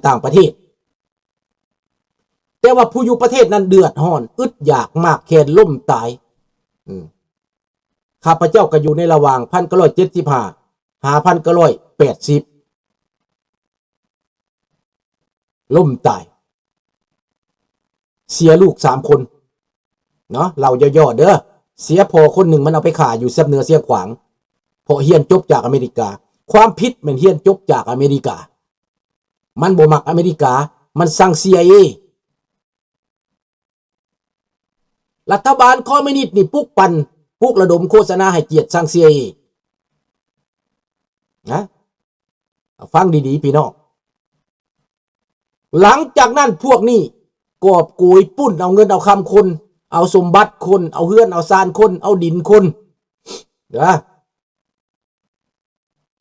ຕ່າງປະເທດ, ແຕ່ວ່າຜູ້ຢູ່ປະເທດນັ້ນເດືອດຮ້ອນ, ອຶດຢາກ, ໝາກແຄນ, ລົ້ມຕາຍ. ອືມ ຂ້າພະເຈົ້າກໍຢູ່ໃນລະຫວ່າງພັນເກົ້າຮ້ອຍເຈັດສິບຫ້າ ຫາພັນເກົ້າຮ້ອຍແປດສິບ ລົ້ມຕາຍ, ເສຍລູກສາມຄົນເນາະ. ເລົ່າຫຍໍ້ໆເດີ, ເສຍພໍ່ຄົນໜຶ່ງ ມັນເອົາໄປຂ້າຢູ່ແຊບເໜືອຊຽງຂວາງ ເພາະຮຽນຈົບຈາກອາເມລິກາ. ຄວາມຜິດແມ່ນຮຽນຈົບຈາກອາເມລິກາ, ມັນບໍ່ມັກອາເມລິກາ, ມັນຊັງ CIA. ລັດຖະບານຄອມມິວນິດນີ້ປຸກປັ່ນ, ປຸກລະດົມໂຄສະນາໃຫ້ກຽດຊັງ CIA ນະ. ຟັງດີໆ ພີ່ນ້ອງ. ຫຼັງຈາກນັ້ນພວກນີ້ກອບໂກຍປຸ້ນເອົາເງິນເອົາຄຳຄົນ, ເອົາສົມບັດຄົນ, ເອົາເຮືອນເອົາຊານຄົນ, ເອົາດິນຄົນ. ເດີ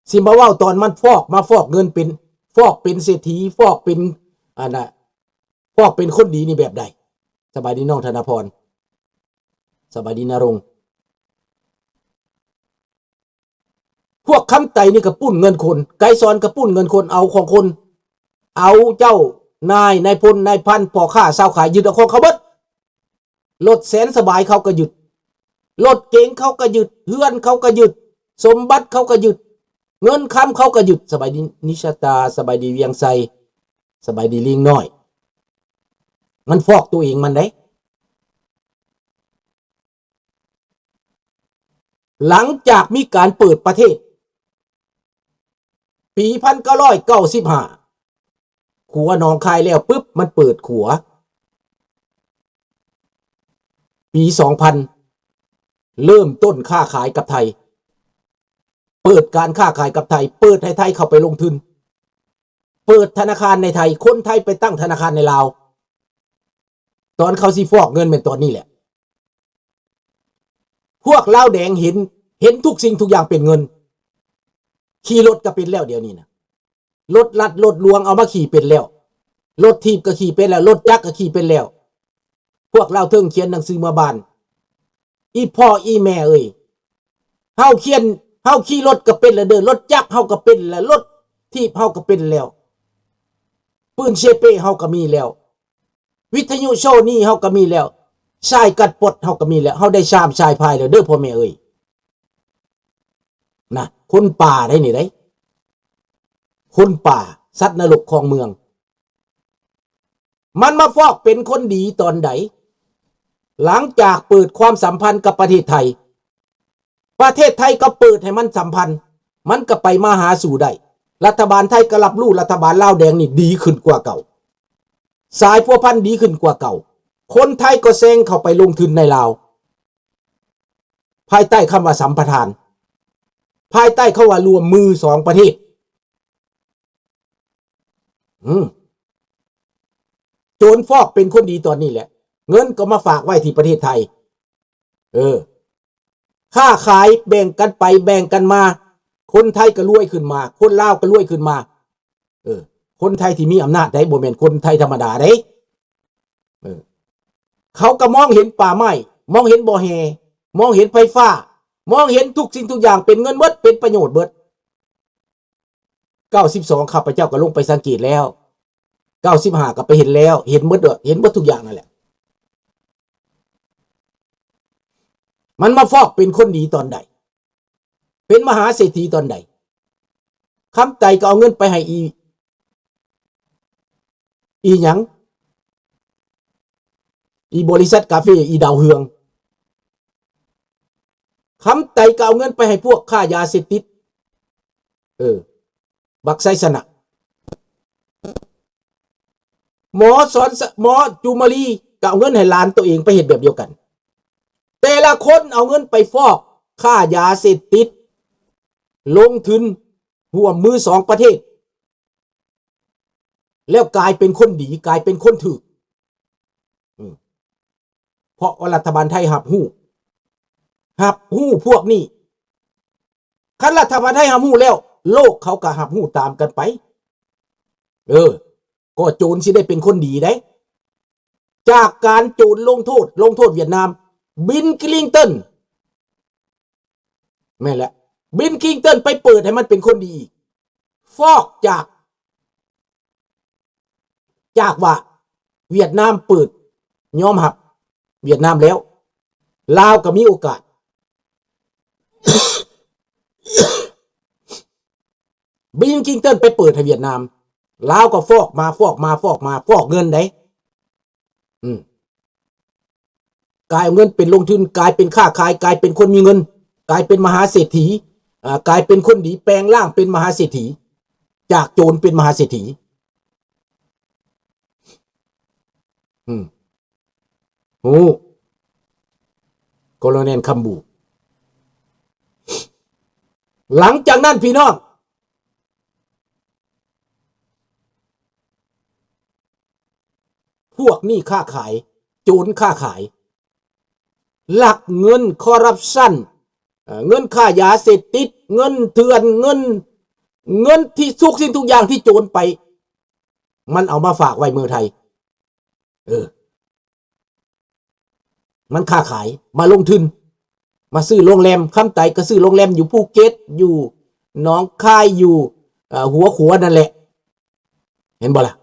ຊິມາເວົ້າຕອນມັນຟອກ, ມາຟອກເງິນເປັນ, ຟອກເປັນເສດຖີ, ຟອກເປັນ ອັນນະ ພວກເປັນຄົນດີນີ້ແບບໃດ? ສະບາຍດີນ້ອງທະນະພອນ, ສະບາຍດີນະລົງ. ພວກຄຳໄຕນີ້ກໍປຸ້ນເງິນຄົນ, ໄກສອນກໍປຸ້ນເງິນຄົນ, ເອົາຂອງຄົນ, ເອົາເຈົ້ານາຍ, ນາຍພົນ, ນາຍພັນ, ພໍ່ຄ້າຊາວຂາຍ, ຍຶດເອົາຂອງເຂົາເບິດ. ລົດແສນສະບາຍເຂົາກໍຍຶດ, ລົດເກັງເຂົາກໍຍຶດ, ເຮືອນເຂົາກໍຍຶດ, ສົມບັດເຂົາກໍຍຶດ, ເງິນຄຳເຂົາກໍຍຶດ. ສະບາຍດີນິຊາຕາ, ສະບາຍດີວຽງໄຊ, ສະບາຍດີລີງນ້ອຍ. ມັນຟອກຕົວເອງມັນເດ້. ຫຼັງຈາກມີການເປີດປະເທດປີພັນເກົ້າຮ້ອຍເກົ້າສິບຫ້າ ຂົວໜອງຄາຍແລ້ວປຶບ ມັນເປີດຂົວ. ປີສອງພັນ ເລີ່ມຕົ້ນຄ້າຂາຍກັບໄທ, ເປີດການຄ້າຂາຍກັບໄທ, ເປີດໃຫ້ໄທເຂົ້າໄປລົງທຶນ, ເປີດທະນາຄານໃນໄທ, ຄົນໄທໄປຕັ້ງທະນາຄານໃນລາວ. ຕອນເຂົາຊິຟອກເງິນແມ່ນຕອນນີ້ແຫຼະ. ພວກລາວແດງເຫັນ, ເຫັນທຸກສິ່ງທຸກຢ່າງເປັນເງິນ, ຂີ່ລົດກໍເປັນແລ້ວດຽວນີ້ນະ. ລົດລັດລົດຫຼວງເອົາມາຂີ່ເປັນແລ້ວ, ລົດຖີບກໍຂີ່ເປັນແລ້ວ, ລົດຈັກກໍຂີ່ເປັນແລ້ວ. ພວກລາວເທິງຂຽນໜັງສືເມືອບ້ານ, ອີ່ພໍ່ອີ່ແມ່ເອີຍ, ເຮົາຂຽນ, ເຮົາຂີ່ລົດກໍເປັນແລ້ວເດີ, ລົດຈັກເຮົາກໍເປັນແລ້ວ, ລົດຖີບເຮົາກໍເປັນແລ້ວ, ປືນເຊເປເຮົາກໍມີແລ້ວ, ວິທະຍຸໂຊນີເຮົາກໍມີແລ້ວ, ສາຍກັດປອດເຮົາກໍມີແລ້ວ, ເຮົາໄດ້ຊາມສາຍພາຍແລ້ວເດີພໍ່ແມ່ເອີຍ. ນະ ຄົນປ່າໄດ໋ນີ້ໄດ໋, ຄົນປ່າ, ສັດນະລົກຄອງເມືອງ. ມັນມາຟອກເປັນຄົນດີຕອນໃດ? ຫຼັງຈາກເປີດຄວາມສຳພັນກັບປະເທດໄທ, ປະເທດໄທກໍເປີດໃຫ້ມັນສຳພັນ, ມັນກໍໄປມາຫາສູ່ໄດ້. ລັດຖະບານໄທກໍຮັບຮູ້ລັດຖະບານລາວແດງນີ້ດີຂຶ້ນກວ່າເກົ່າ, ສາຍພົວພັນດີຂຶ້ນກວ່າເກົ່າ. ຄົນໄທກໍແຊງເຂົ້າໄປລົງທຶນໃນລາວ ພາຍໃຕ້ຄຳວ່າສຳປະທານ, ພາຍໃຕ້ຄຳວ່າຮ່ວມມືສອງປະເທດ. ອືມ ໂຈນຟອກເປັນຄົນດີຕອນນີ້ແຫຼະ, ເງິນກໍມາຝາກໄວ້ທີ່ປະເທດໄທ. ເອີ ຄ້າຂາຍແບ່ງກັນໄປແບ່ງກັນມາ, ຄົນໄທກໍລວຍຂຶ້ນມາ, ຄົນລາວກໍລວຍຂຶ້ນມາ. ເອີ ຄົນໄທທີ່ມີອຳນາດໃດ໋, ບໍ່ແມ່ນຄົນໄທທຳມະດາໃດ໋. ເອີ ເຂົາກໍມອງເຫັນປ່າໄມ້, ມອງເຫັນບໍ່ແຮ່, ມອງເຫັນໄຟຟ້າ, ມອງເຫັນທຸກສິ່ງທຸກຢ່າງເປັນເງິນເບິດ, ເປັນປະໂຫຍດເບິດ. ເກົ້າສິບສອງ ຂ້າພະເຈົ້າກໍລົງໄປສັງເກດແລ້ວ, ເກົ້າສິບຫ້າ ກໍໄປເຫັນແລ້ວ, ເຫັນເບິດ, ເຫັນເບິດທຸກຢ່າງນັ້ນແຫຼະ. ມັນມາຟອກເປັນຄົນດີຕອນໃດ? ເປັນມະຫາເສດຖີຕອນໃດ? ຄຳໄຕກໍເອົາເງິນໄປໃຫ້ອີ ອີຫຍັງ? ອີບໍລິສັດກາເຟ ອີດາວເຮືອງ. ຄຳໄຕກໍເອົາເງິນໄປໃຫ້ພວກຄ້າຢາເສບຕິດ. ເອີ ບັກໄຊຊະນະ. ໝໍສອນສະ ໝໍຈູມມາລີກໍເອົາເງິນໃຫ້ຫຼານໂຕເອງໄປເຮັດແບບດຽວກັນ. ແຕ່ລະຄົນເອົາເງິນໄປຟອກຄ້າຢາເສບຕິດ, ລົງທຶນຮ່ວມມືສອງປະເທດ, ແລ້ວກາຍເປັນຄົນດີ, ກາຍເປັນຄົນຖືກ. ອືມ ເພາະວ່າລັດຖະບານໄທຮັບຮູ້, ຮັບຮູ້ພວກນີ້. ຄັນລັດຖະບານໄທຮັບຮູ້ແລ້ວ, ໂລກເຂົາກໍຮັບຮູ້ຕາມກັນໄປ. ເອີ ກໍໂຈນຊິໄດ້ເປັນຄົນດີໄດ໋. ຈາກການໂຈນລົງໂທດ, ລົງໂທດຫວຽດນາມ, ບິນຄລິງຕັນ, ແມ່ນແຫຼະ, ບິນຄລິງຕັນໄປເປີດໃຫ້ມັນເປັນຄົນດີອີກ. ຟອກຈາກ ຈາກວ່າຫວຽດນາມເປີດຍອມຮັບຫວຽດນາມແລ້ວ ລາວກໍມີໂອກາດ ບິນຄລິນຕັນໄປເປີດໃຫ້ຫວຽດນາມ ລາວກໍຟອກມາ ຟອກມາ ຟອກມາ ຟອກເງິນໃດ໋ ອືມ ກາຍເອົາເງິນເປັນລົງທຶນ ກາຍເປັນຄ້າຂາຍ ກາຍເປັນຄົນມີເງິນ ກາຍເປັນມະຫາເສດຖີ ອາ ກາຍເປັນຄົນດີ ແປງຮ່າງເປັນມະຫາເສດຖີ ຈາກໂຈນເປັນມະຫາເສດຖີ ອືມ ຮູ້ ໂຄໂລເນນຄຳບູ. ຫຼັງຈາກນັ້ນພີ່ນ້ອງ ພວກນີ້ຄ້າຂາຍ ໂຈນຄ້າຂາຍ ລັກເງິນ ຄໍຣັບຊັນ ເອີ ເງິນຄ້າຢາເສບຕິດ ເງິນເຖື່ອນ ເງິນ ເງິນທີ່ທຸກສິ່ງທຸກຢ່າງທີ່ໂຈນໄປ ມັນເອົາມາຝາກໄວ້ເມືອງໄທ ເອີ ມັນຄ້າຂາຍ ມາລົງທຶນ ມາຊື້ໂຮງແຮມ ຄຳໄຕກໍຊື້ໂຮງແຮມຢູ່ພູເກັດ ຢູ່ໜອງຄາຍ ຢູ່ ເອີ ຫົວຂົວນັ້ນແຫຼະ ເຫັນບໍ່ລະ?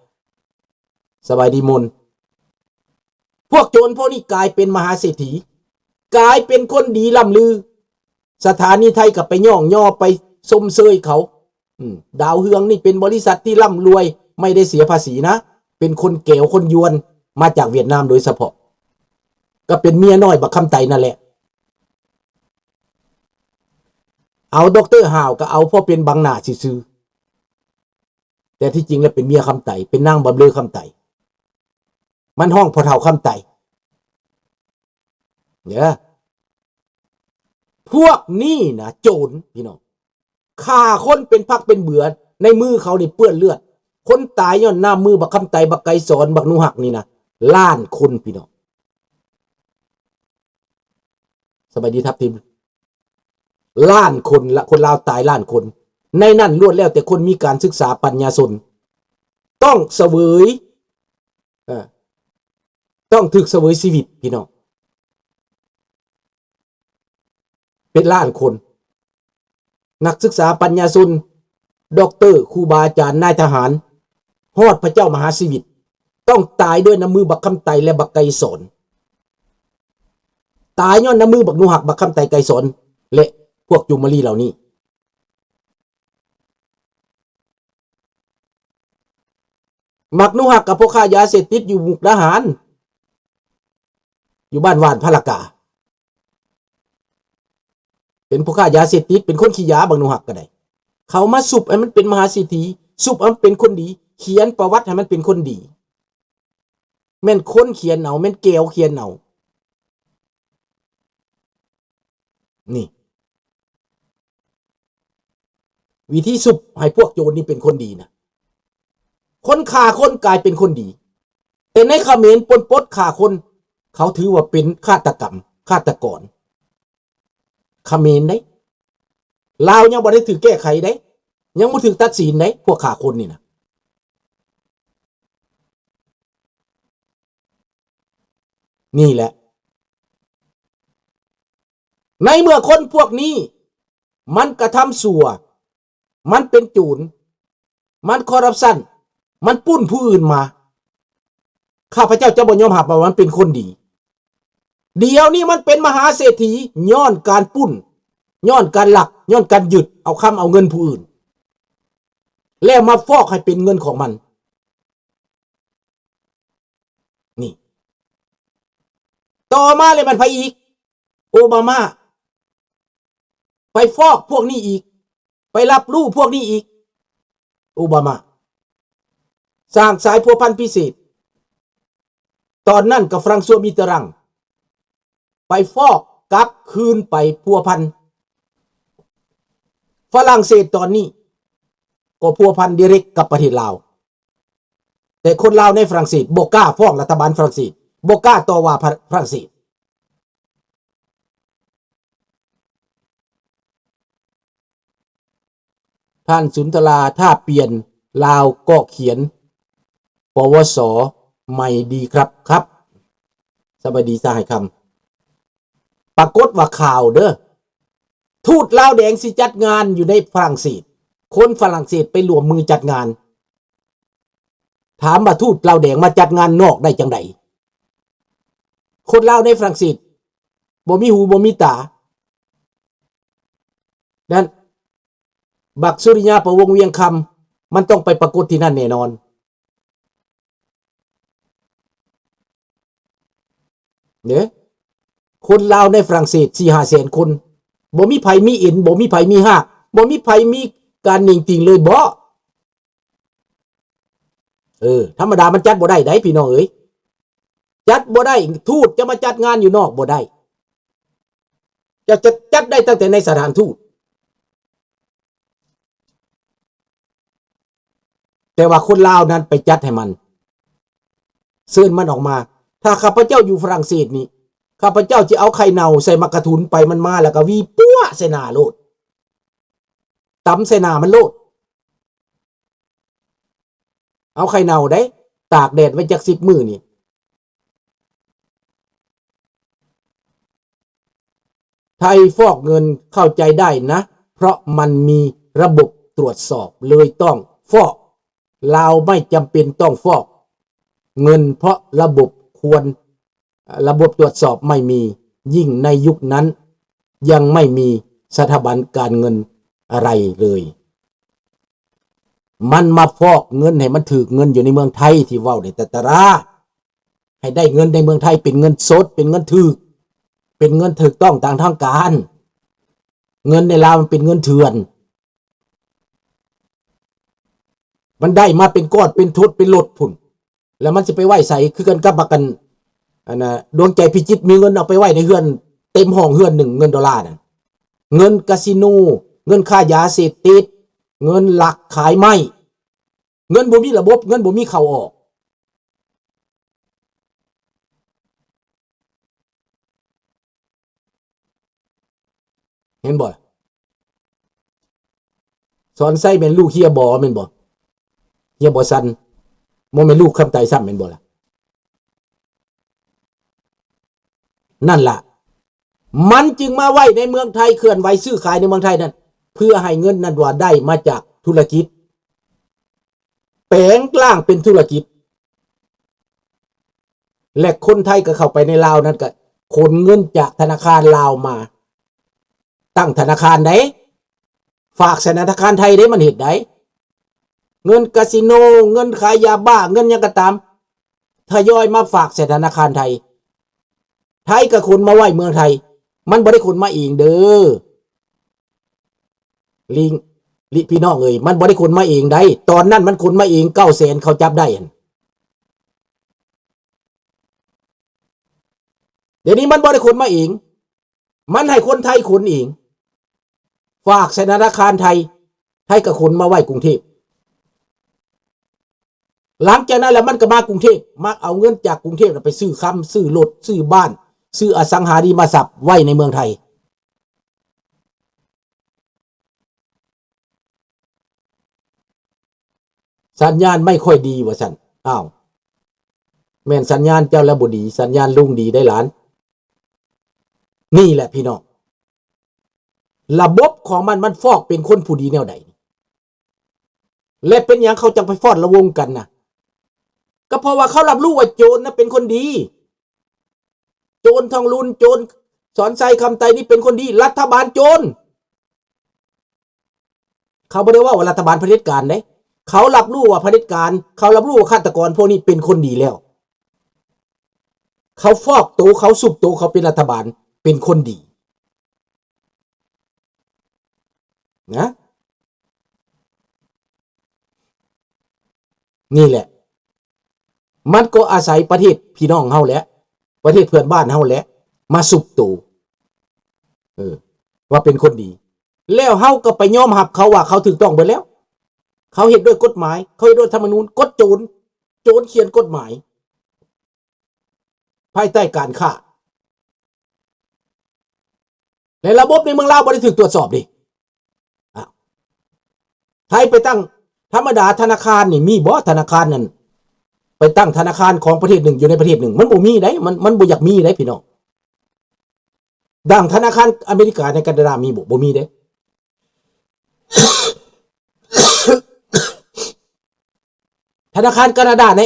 ສະບາຍດີມົນ ພວກໂຈນພວກນີ້ກາຍເປັນມະຫາເສດຖີ ກາຍເປັນຄົນດີລ່ຳລື ສະຖານີໄທກໍໄປຍ້ອງຍໍໄປຊົມເຊີຍເຂົາ ອືມ ດາວເຮືອງນີ້ເປັນບໍລິສັດທີ່ລ່ຳລວຍ ໄມ່ໄດ້ເສຍພາສີນະ ເປັນຄົນແກວຄົນຢວນ ມາຈາກຫວຽດນາມໂດຍສະເພາະ ກໍເປັນເມຍນ້ອຍບັກຄຳໄຕນັ້ນແຫຼະ ເອົາດັອກເຕີຮ່າວກໍເອົາພໍເປັນບັງໜ້າຊື່ໆ ແຕ່ທີ່ຈິງແລ້ວເປັນເມຍຄຳໄຕ ເປັນນາງບຳເລີຄຳໄຕ ມັນຮ້ອງພໍ່ເຖົ້າຄຳໄຕເດີ. ພວກນີ້ນະໂຈນພີ່ນ້ອງ ຂ້າຄົນເປັນພັກເປັນເບືອ ໃນມືເຂົານີ້ເປື້ອນເລືອດ ຄົນຕາຍຍ້ອນນ້ຳມືບັກຄຳໄຕ ບັກໄກສອນ ບັກໜູຮັກນີ້ນະ ລ້ານຄົນພີ່ນ້ອງ. ສະບາຍດີທັບທິມ. ລ້ານຄົນລະ ຄົນລາວຕາຍລ້ານຄົນ ໃນນັ້ນລ້ວນແລ້ວແຕ່ຄົນມີການສຶກສາປັນຍາຊົນ ຕ້ອງສະເຫວີຍ ເອີ ຕ້ອງຖືກສະເຫວີຍຊີວິດພີ່ນ້ອງ ເປັນລ້ານຄົນ ນັກສຶກສາປັນຍາຊົນ ດັອກເຕີ ຄູບາອາຈານ ນາຍທະຫານ ຮອດພະເຈົ້າມະຫາຊີວິດ ຕ້ອງຕາຍດ້ວຍນ້ຳມືບັກຄຳໄຕ ແລະ ບັກໄກສອນ ຕາຍຍ້ອນນ້ຳມືບັກໜູຮັກ ບັກຄຳໄຕ ໄກສອນ ແລະ ພວກຈຸມມະລີເຫຼົ່ານີ້. ບັກໜູຮັກກັບພໍ່ຄ້າຢາເສບຕິດຢູ່ມຸກດາຫານ ຢູ່ບ້ານຫວ່ານພະລະກາ ເປັນພໍ່ຄ້າຢາເສບຕິດ ເປັນຄົນຂີ້ຢາ ບັກໜູຮັກກໍໄດ້ ເຂົາມາຊຸບໃຫ້ມັນເປັນມະຫາເສດຖີ ຊຸບໃຫ້ມັນເປັນຄົນດີ ຂຽນປະຫວັດໃຫ້ມັນເປັນຄົນດີ ແມ່ນຄົນຂຽນເອົາ ແມ່ນແກວຂຽນເອົາ ນີ້ ວິທີຊຸບໃຫ້ພວກໂຈນນີ້ເປັນຄົນດີນະ ຄົນຂ້າຄົນກາຍເປັນຄົນດີ ແຕ່ໃນຂະເໝນ ໂປນປົດຂ້າຄົນ ເຂົາຖືວ່າເປັນຄາດຕະກຳ ຄາດຕະກອນ ຂະເໝນເດ້ ລາວຍັງບໍ່ໄດ້ຖືກແກ້ໄຂເດ້ ຍັງບໍ່ຖືກຕັດສິນເດ້ ພວກຂ້າຄົນນີ້ນະ ນີ້ແຫຼະ ໃນເມື່ອຄົນພວກນີ້ມັນກະທຳຊົ່ວ ມັນເປັນໂຈນ ມັນຄໍຣັບຊັນ ມັນປຸ້ນຜູ້ອື່ນມາ ຂ້າພະເຈົ້າຈະບໍ່ຍອມຮັບວ່າມັນເປັນຄົນດີ ດຽວນີ້ມັນເປັນມະຫາເສດຖີຍ້ອນການປຸ້ນ ຍ້ອນການລັກ ຍ້ອນການຍຶດເອົາຄຳເອົາເງິນຜູ້ອື່ນ ແລ້ວມາຟອກໃຫ້ເປັນເງິນຂອງມັນ ນີ້ ຕໍ່ມາແລ້ວແມ່ນໃຜອີກ? ໂອບາມາ ໄປຟອກພວກນີ້ອີກ ໄປຮັບຮູ້ພວກນີ້ອີກ ໂອບາມາ ສ້າງສາຍພົວພັນພິເສດ ຕອນນັ້ນກັບຝຣັ່ງຊວດມີເຕີຣັງ ໄປຟອກກັບຄືນໄປພົວພັນ ຝຣັ່ງເສດຕອນນີ້ກໍພົວພັນດີເຣັກກັບປະເທດລາວ ແຕ່ຄົນລາວໃນຝຣັ່ງເສດບໍ່ກ້າຟ້ອງລັດຖະບານຝຣັ່ງເສດ ບໍ່ກ້າຕໍ່ວ່າຝຣັ່ງເສດ. ທ່ານສຸນທະລາ ຖ້າປ່ຽນລາວກໍຂຽນ ປວສ ໃໝ່ດີຄັບ ຄັບ. ສະບາຍດີສະຫາຍຄຳ. ປາກົດວ່າຂ່າວເດີ ທູດລາວແດງຊິຈັດງານຢູ່ໃນຝຣັ່ງເສດ ຄົນຝຣັ່ງເສດໄປລວມມືຈັດງານ. ຖາມວ່າທູດລາວແດງມາຈັດງານນອກໄດ້ຈັ່ງໃດ? ຄົນລາວໃນຝຣັ່ງເສດບໍ່ມີຫູບໍ່ມີຕາ. ນັ້ນ ບັກສຸລິຍາ ປະວົງ ວຽງຄຳ ມັນຕ້ອງໄປປາກົດທີ່ນັ້ນແນ່ນອນ. ເດ້ ຄົນລາວໃນຝຣັ່ງເສດສີ່ຫ້າແສນຄົນ ບໍ່ມີໃຜມີເອັນ ບໍ່ມີໃຜມີຮາກ ບໍ່ມີໃຜມີການເໜັງຕີງເລີຍບໍ? ເອີ ທຳມະດາມັນຈັດບໍ່ໄດ້ໃດ໋ ພີ່ນ້ອງເອີຍ ຈັດບໍ່ໄດ້. ທູດຈະມາຈັດງານຢູ່ນອກບໍ່ໄດ້ ຈະ ຈະຈັດໄດ້ຕັ້ງແຕ່ໃນສະຖານທູດ. ແຕ່ວ່າຄົນລາວນັ້ນໄປຈັດໃຫ້ມັນ ເຊີນມັນອອກມາ. ຖ້າຂ້າພະເຈົ້າຢູ່ຝຣັ່ງເສດນີ້ ຂ້າພະເຈົ້າຈະເອົາໄຂ່ເນົ່າໃສ່ໝາກກະທຸນໄປ ມັນມາແລ້ວກໍຫວີປົວະໃສ່ໜ້າໂລດ ຕຳໃສ່ໜ້າມັນໂລດ. ເອົາໄຂ່ເນົ່າໄດ໋ ຕາກແດດໄວ້ຈັກສິບມື້ນີ້. ໄທຟອກເງິນເຂົ້າໃຈໄດ້ນະ ເພາະມັນມີລະບົບຕວດສອບ ເລີຍຕ້ອງຟອກ. ລາວໄມ່ຈຳເປັນຕ້ອງຟອກເງິນ ເພາະລະບົບຄວນ ລະບົບຕວດສອບໄມ່ມີ, ຍິ່ງໃນຍຸກນັ້ນຍັງໄມ່ມີສະຖາບັນການເງິນອະໄລເລີຍ. ມັນມາຟອກເງິນໃຫ້ມັນຖືກເງິນຢູ່ໃນເມືອງໄທ ທີ່ເວົ້າໄດ້ຕະຕະລາ ໃຫ້ໄດ້ເງິນໃນເມືອງໄທເປັນເງິນສົດ ເປັນເງິນຖືກ ເປັນເງິນຖືກຕ້ອງຕາມທາງການ. ເງິນໃນລາວມັນເປັນເງິນເຖື່ອນ ມັນໄດ້ມາເປັນກ້ອນເປັນທົດເປັນລົດພຸ້ນ ແລ້ວມັນຊິໄປໄວ້ໃສ? ຄືກັນກັບບັກອັນ ອັນນ່າ ດວງໃຈພິຈິດ ມີເງິນເອົາໄປໄວ້ໃນເຮືອນເຕັມຫ້ອງເຮືອນໜຶ່ງ ເງິນໂດລານັ້ນ ເງິນກາສິໂນ ເງິນຄ້າຢາເສບຕິດ ເງິນລັກຂາຍໄມ້ ເງິນບໍ່ມີລະບົບ ເງິນບໍ່ມີເຂົ້າອອກ. ເຫັນບໍ່? ສອນໄຊແມ່ນລູກເຮຍບໍແມ່ນບໍ່? ເຮຍບໍສັນ ບໍ່ແມ່ນລູກຄຳໄຕຊ້ຳແມ່ນບໍ່ລະ? ນັ້ນລະ ມັນຈຶ່ງມາໄວ້ໃນເມືອງໄທ ເຄື່ອນໄຫວຊື້ຂາຍໃນເມືອງໄທນັ້ນ ເພື່ອໃຫ້ເງິນນັ້ນວ່າໄດ້ມາຈາກທຸລະກິດ ແປງລ່າງເປັນທຸລະກິດ ແລະ ຄົນໄທກໍເຂົ້າໄປໃນລາວນັ້ນ ກໍຂົນເງິນຈາກທະນາຄານລາວມາ ຕັ້ງທະນາຄານໃດ ຝາກໃສ່ທະນາຄານໄທເດ້ ມັນເຮັດໃດ ເງິນກາສິໂນ ເງິນຂາຍຢາບ້າ ເງິນຫຍັງກໍຕາມ ທະຍອຍມາຝາກໃສ່ທະນາຄານໄທ. ໄທກໍຂົນມາໄວ້ເມືອງໄທ ມັນບໍ່ໄດ້ຂົນມາເອງເດີ ລີງ ລີ ພີ່ນ້ອງເອີຍ ມັນບໍ່ໄດ້ຂົນມາເອງໃດ໋. ຕອນນັ້ນມັນຂົນມາເອງ ເກົ້າແສນ ເຂົາຈັບໄດ້ຫັ້ນ. ດຽວນີ້ມັນບໍ່ໄດ້ຂົນມາເອງ ມັນໃຫ້ຄົນໄທຂົນເອງ ຝາກໃສ່ທະນາຄານໄທ ໄທກໍຂົນມາໄວ້ກຸງເທບ. ຫຼັງຈາກນັ້ນແລ້ວມັນກໍມາກຸງເທບ ມັກເອົາເງິນຈາກກຸງເທບໄປຊື້ຄຳ ຊື້ລົດ ຊື້ບ້ານ ຊື້ອະສັງຫາລິມະຊັບໄວ້ໃນເມືອງໄທ. ສັນຍານໄມ່ຄ່ອຍດີວ່າຊັ້ນ. ອ້າວ ແມ່ນສັນຍານເຈົ້າລະບໍ່ດີ ສັນຍານລຸງດີໄດ໋ຫຼານ. ນີ້ແຫຼະພີ່ນ້ອງ ລະບົບຂອງມັນ ມັນຟອກເປັນຄົນຜູ້ດີແນວໃດ ແລະ ເປັນຫຍັງເຂົາຈັ່ງໄປຟ້ອນລະວົງກັນນະ? ກໍເພາະວ່າເຂົາຮັບຮູ້ວ່າໂຈນນະເປັນຄົນດີ. ໂຈນທອງລຸນ ໂຈນສອນໄຊຄຳໄຕນີ້ເປັນຄົນດີ. ລັດຖະບານໂຈນ. ເຂົາບໍ່ໄດ້ເວົ້າວ່າລັດຖະບານຜະເດັດການເດ້. ເຂົາຮັບຮູ້ວ່າຜະເດັດການ, ເຂົາຮັບຮູ້ວ່າຄາດຕະກອນພວກນີ້ເປັນຄົນດີແລ້ວ. ເຂົາຟອກໂຕ, ເຂົາຊຸບໂຕ, ເຂົາເປັນລັດຖະບານ, ເປັນຄົນດີ. ນະ ນີ້ແຫຼະ ມັນກໍອາໄສປະເທດພີ່ນ້ອງເຮົາແຫຼະ ປະເທດເພື່ອນບ້ານເຮົາແຫຼະ ມາຊຸບໂຕ ເອີ ວ່າເປັນຄົນດີ ແລ້ວເຮົາກໍໄປຍອມຮັບເຂົາວ່າເຂົາຖືກຕ້ອງເບິດແລ້ວ ເຂົາເຮັດດ້ວຍກົດໝາຍ ເຂົາເຮັດດ້ວຍທຳມະນູນ ກົດໂຈນ ໂຈນຂຽນກົດໝາຍ ພາຍໃຕ້ການຄ້າ ແລະ ລະບົບໃນເມືອງລາວບໍ່ໄດ້ຖືກຕວດສອບເດ້. ອ້າວ ໃຜໄປຕັ້ງ ທຳມະດາທະນາຄານນີ້ມີບໍ່? ທະນາຄານນັ້ນ ໄປຕັ້ງທະນາຄານຂອງປະເທດໜຶ່ງຢູ່ໃນປະເທດໜຶ່ງ ມັນບໍ່ມີໃດ໋ ມັນ ມັນບໍ່ຢາກມີໃດ໋ພີ່ນ້ອງ. ດັ່ງທະນາຄານອາເມລິກາໃນການາດາມີບໍ່? ບໍ່ມີເດ້. ໄທ ທະນາຄານການາດາໃນ